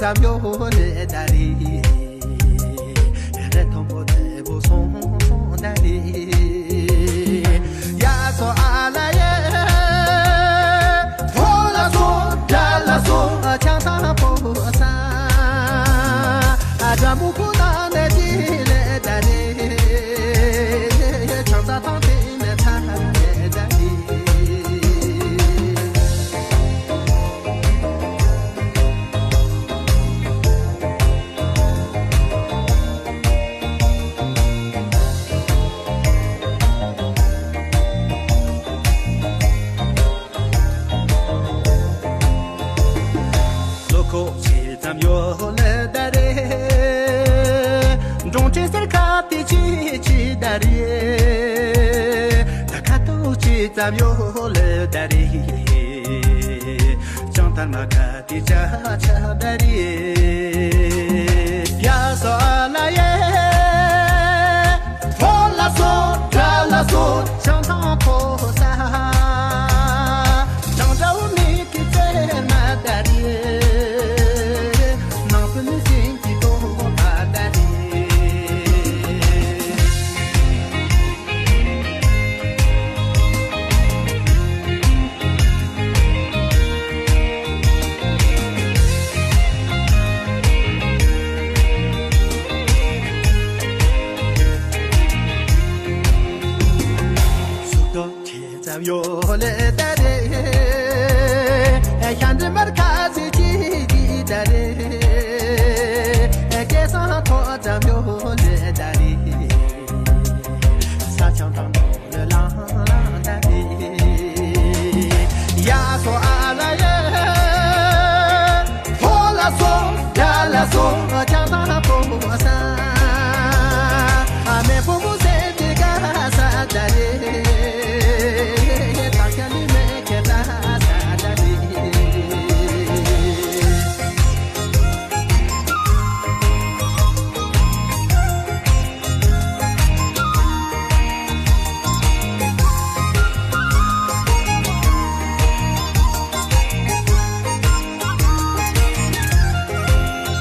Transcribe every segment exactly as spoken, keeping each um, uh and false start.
ཙམ་ཡོད་ལེ་ད་རེད། རེད་མཐོན་པོ་དེ་བོ་སོང་སོང་ད་རེད། ཡ་སོ་ཨ་ལ་ཡེ། ཕོ་ལ་སོ་དགྲ་ལ་སོ་ཆང་ཐང་ཕོ་ས། ཨ་དགྲ་མོ་ཁུ་ན་ནེ་ཅི་ལེ་ད་རེད། ཆང་ས་ཐང་དེ་ནེ་ཐ་ལེ་ད་རེད། བློ་ཁོག་ཆེ་ཙམ་ཡོད་ལེ་ད་རེད། འབྲོང་ཆེན་གསེར་ཁ་དེ་ཆེ་ཆེ་ད་རེད། ད་ཁ་ཐུག་ཆེ་ཙམ་ཡོད་ལེ་ད་རེད། ཅང་ཐར་མ་ཁ་དེ་ཆ་ཆ་ད་རེད། ཡ་སོ་ཨ་ལ་ཡེ། ཕོ་ལ་སོ་དགྲ་ལ་སོ་ཆང་ཐང་ཕོ་ས། ཅང་འདྲ་བོ་མི་གི་རྩེ་མ་ད་རེད། ནང་དུ་ནི་སེང་གི་ཏོ་བ་ད་རེད། སུ་ཏོ་ཁྱེད་ཙམ་ཡོད་ལེ་ད་རེད། ཤ་འདྲེ་མར་ཁ་ཟི་ཅི་ཅི་ད་རེད། སྐལ་བཟང་ཐོག་ཙམ་ཡོད་ལེ་ད་རེད། ས་ཆང་དང་ནོར་ལང་ལང་ད་རེད། ཡ་སོ་ཨ་ལ་ཡེ། ཕོ་ལ་སོ་དགྲ་ལ་སོ་ཆང་ཐང་ཕོ་ས། ཨ་མེ་ཕོ་མོ་སེ་ཏེ་ག་ས་ད་རེད། ད་ཁ་ལི་མེ་ཁེ་ད་ས་ད་རེད།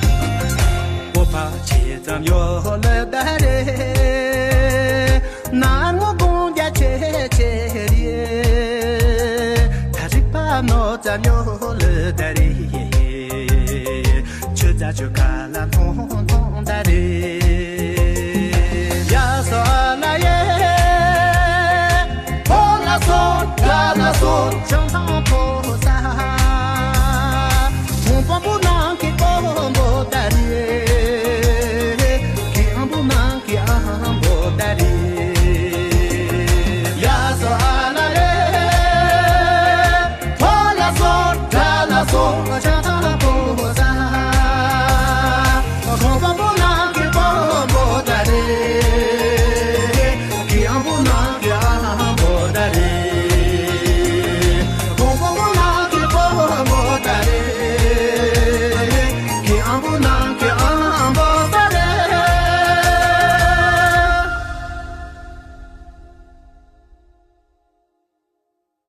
སྤོབས་པ་ཆེ་ཙམ་ཡོད་ལེ་ད་རེད། ནར་མོ་དགུང་རྒྱ་ཆེ་ཆེ་རེད། ད་རིག་པ་རྣོ་ཙམ་ཡོད་ལེ་ད་རེད། ཆུ་རྫ་ཆུ་ཁ་ལ་མཐོང་མཐོང་ད་རེད། ཡ་སོ་ཨ་ལ་ཡེ། ཕོ་ལ་སོ་དགྲ་ལ་སོ་ཅང་